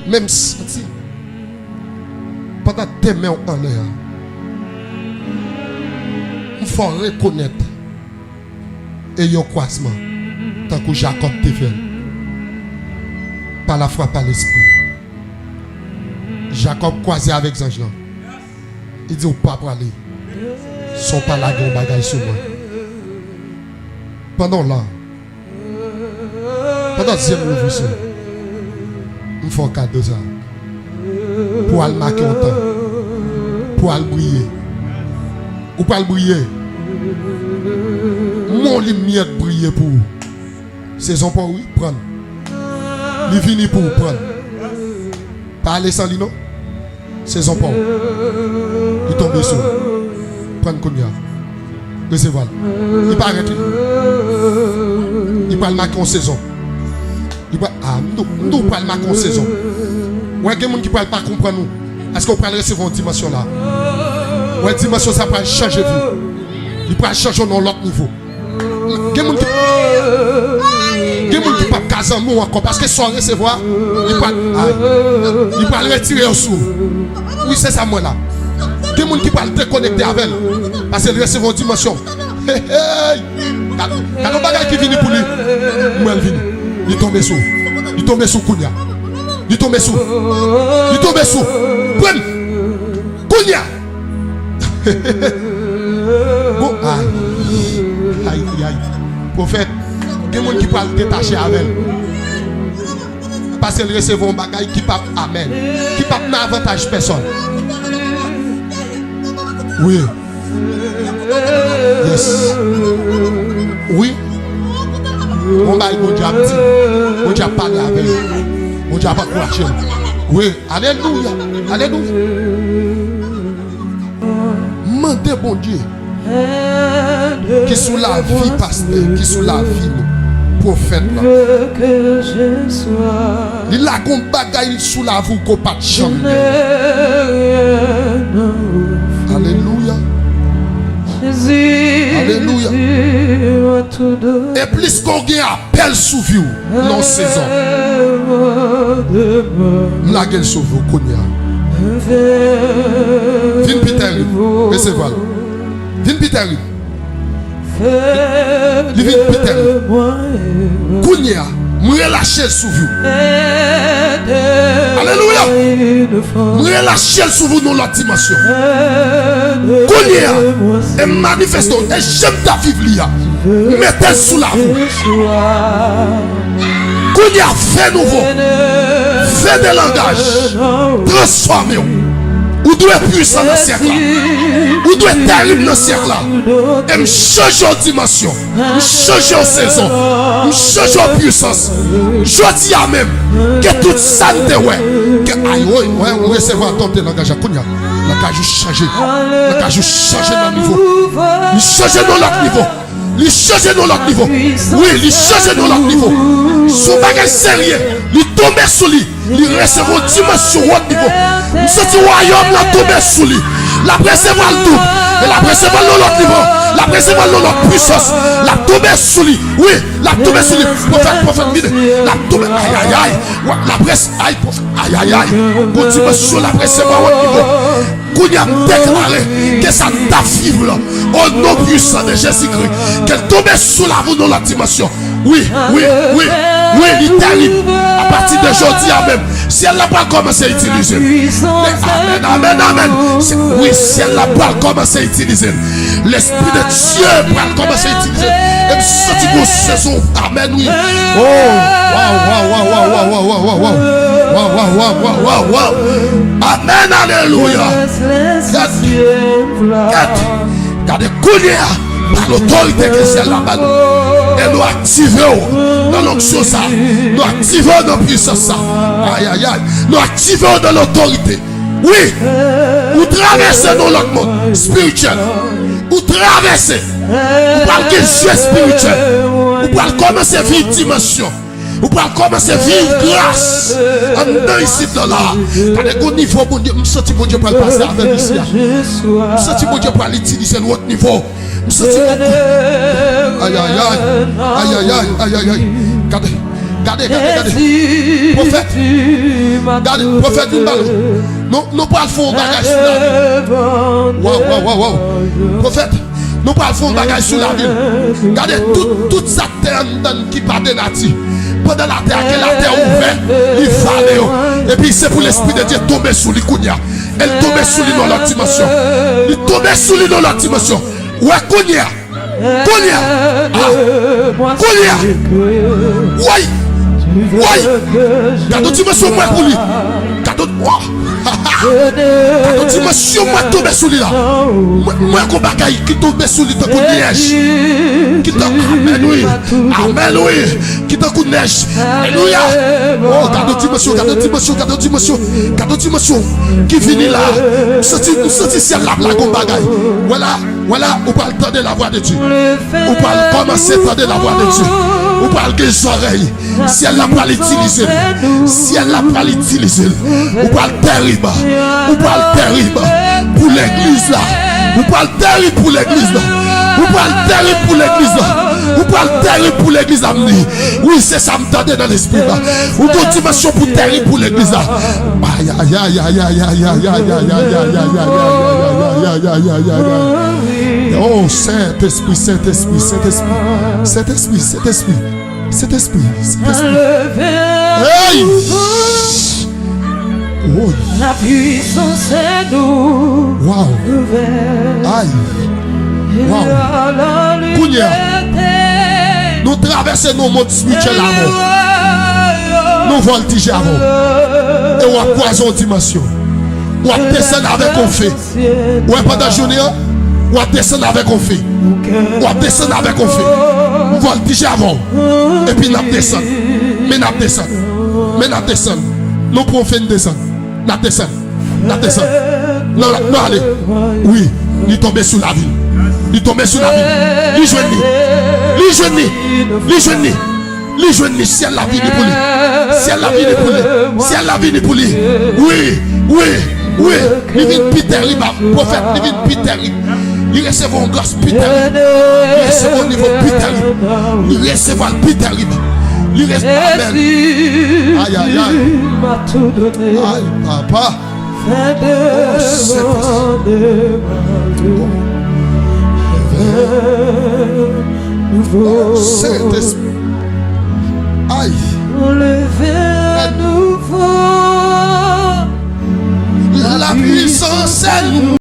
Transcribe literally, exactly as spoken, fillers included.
Men m santi, pandan te men w anlè a, m fè w rekonèt e yon kwazman, tankou Jakòb te fè l, pa lafwa, pa lespri. Jakòb kwaze avèk zanj lan. Li di, "Ou pa prale san w pa lage yon bagay sou mwen." Pandan w la, pandan zye m louvri sou ou, m fè w kado sa. Pou w al make yon tan. Pou w al briye. Ou pral briye. Mon limyè k briye pou ou. Sezon pa w, wi, pran l. Li vini pou ou, pran l. Pa ale san li, non. Sezon pa w. Li tonbe sou ou. Pran l kounye a. Resevwa l. Li parèt, wi. Li pral make yon sezon. Li pral, a, m di w, m di w pral make yon sezon. Wè, gen moun ki pral pa konprann ou. Paske w pral resevwa yon dimansyon la. Wè, dimansyon sa pral chanje vi w. Li pral chanje w nan yon lòt nivo. Gen moun ki, gen moun ki p ap ka zanmi w ankò, paske sa w resevwa, li pral, ay, li pral retire yo sou ou. Wi, se sa m wè la. Gen moun ki pral dekonekte avè l, paske l resevwa yon dimansyon. Hey, hey! Gad, gad yon bagay ki vini pou li. M wè l vini. Li tonbe sou ou. Li tonbe sou ou kounye a. Li tonbe sou ou. Li tonbe sou ou. Pran l. Kounye a. Bon, ay. Ay, ay, ay. Pwofèt, gen moun ki pral detache avè l. Paske l resevwa yon bagay ki p ap, amèn, ki p ap nan avantaj pèsòn. Wi. Yes. Wi. Yon bagay Bondye ap di. Bondye ap pale avè l. Bondye ap ankouraje l. Wi. Alelouya. Alelouya. Mande Bondye ki sou lavi pastè, ki sou lavi nou, pwofèt la. Li lage yon bagay sou lavi w ke w pa t janm genyen. Alelouya. Alelouya. E plis ke w gen apèl sou vi w nan yon sezon, m lage l sou vi w kounye a. Vin pi tèrib. Resevwa l. Vin pi tèrib. Li vin pi tèrib. Kounye a, m relache l sou vi w. Alelouya. M relache l sou vi w nan yon lòt dimansyon. Kounye a, e m manifeste w, e jan m t ap viv li a, m mete l sou lavi w. Kounye a, ven nouvo, ven de langaj, transfòme w. Ou dwe pwisan nan syèk la. Ou dwe tèrib nan syèk la. E m chanje yon dimansyon. M chanje yon sezon. M chanje yon pwisans. Jodi a menm, ke tout sa n te wè, ke, ay, woy, wè, ou resevwa ton te langaj la kounye a. Langaj ou chanje. Langaj ou chanje nan nivo. Li chanje nan lòt nivo. Li chanje nan lòt nivo. Wi, li chanje nan lòt nivo. Se yon bagay serye. Li tonbe sou li. Li resevwa yon dimansyon wòt nivo. M santi wayòm lan tonbe sou li. L ap resevwa l doub. E l ap resevwa l nan lòt nivo. L ap resevwa l nan lòt pwisans. L ap tonbe sou li. Wi, l ap tonbe sou li. Pwofèt, pwofèt, vini. L ap tonbe. Ay, ay, ay. Wa-, l ap res-, ay, pwofèt. Ay, ay, ay. Gon dimansyon l ap resevwa wòt nivo. Kounye a, m deklare ke sa n t ap viv lan, o non pwisan de Jezikri, ke l tonbe sou lavi w nan lòt dimansyon. Wi, wi, wi, wi, li tèrib. Apati de jodi a menm, syèl la pral kòmanse itilize l. Amèn, amèn, amèn. Se, wi, syèl la pral kòmanse itilize l. Lespri de Dye pral kòmanse itilize l. E m santi gon sezon. Amèn, wi. Oh, waw, waw, waw. Waw, waw, waw, waw. Amèn, alelouya. Gad, gad, gade kounye a, pa lotorite ke syèl la ba nou. E nou aktive w nan lonksyon sa. Nou aktive w nan pwisans sa. Ay, ay, ay. Nou aktive w nan lotorite. Wi, ou travèse nan lòt mond espirityèl. Ou travèse. Ou pral gen zye espirityèl. Ou pral kòmanse viv dimansyon. Ou pral kòmanse viv gras anndan isit lan la. Gade gon nivo Bondye, m santi Bondye pral pase avè m isi a. M santi Bondye pral itilize l wòt nivo. M santi Bondye. Ay, ay, ay. Ay, ay, ay, ay, ay, ay. Gade. Gade, gade, gade. Pwofèt. Gade, pwofèt vin ba nou. Nou, nou pral fè yon bagay sou lavi. Waw, waw, waw, waw. Pwofèt, nou pral fè yon bagay sou lavi. Gade tout, tout sa k te anndan ki pa de nati. Pandan latè a gen latè ouvè, li vale yo. Epi se pou Lespri de Dye tonbe sou li kounye a. E l tonbe sou li nan lòt dimansyon. Li tonbe sou li nan lòt dimansyon. Wè kounye a. Kounye a. Ah. Kounye a. Woy. Woy. Gade yon dimansyon mwen pou li. Gade yon, oh. Gade yon dimansyon mwen tonbe sou li la. Mwen, mwen gon bagay ki tonbe sou li tankou nyèj. Ki tankou, amèn wi. Amèn wi. Ki tankou nèj. Alelouya. Oh, gade yon dimansyon, gade yon dimansyon, gade yon dimansyon. Gade yon dimansyon ki vini la. M santi, m santi syèl la ap lage yon bagay. Wè la, wè la, ou pral tande lavwa de Dye. Ou pral kòmanse tande lavwa de Dye. Ou pral gen zòrèy. Syèl la pral itilize l. Syèl la pral itilize l. Ou pral tèrib. Ou pral tèrib pou legliz la. Ou pral tèrib pou legliz la. Ou pral tèrib pou legliz la. Ou pral tèrib pou legliz la, m di. Wi, se sa m tande nan lespri m. Ou gon dimansyon pou tèrib pou legliz la. Ay, ay, ay, ay, ay. Oh, Sentespri, Sentespri, Sentespri. Sentespri, Sentespri, Sentespri, Sentespri. Hey! Woy. La puissance nous Wow. Ay. Wow. Kounye a, nou travèse nan yon mond espirityèl avè w. Nou vòltije avè w. E w ap kwaze yon dimansyon. W ap desann avèk yon fe. Ou wè pandan jounen an, w ap desann avèk yon fe. W ap desann avèk yon fe. M vòltije avè w. Epi n ap desann. Men n ap desann. Men n ap desann. Nou pran yon fe, n desann. N ap desann. N ap desann. N ap, n ap ale. Wi. Li tonbe sou lavi l. Li tonbe sou lavi l. Li jwenn li. Li jwenn li. Li jwenn li. Li jwenn li. Syèl la vini pou li. Syèl la vini pou li. Syèl la vini pou li. Wi. Wi. Wi. Li vin pi tèrib. Pwofèt, li vin pi tèrib. Li resevwa yon gras pi tèrib. Li resevwa yon nivo pi tèrib. Li resevwa l pi tèrib. Li resevwa. Amèn. Ay, ay, ay. Ay, papa. Oh, Sentespri. Oh, Sentespri. Ay. La puissance est nous.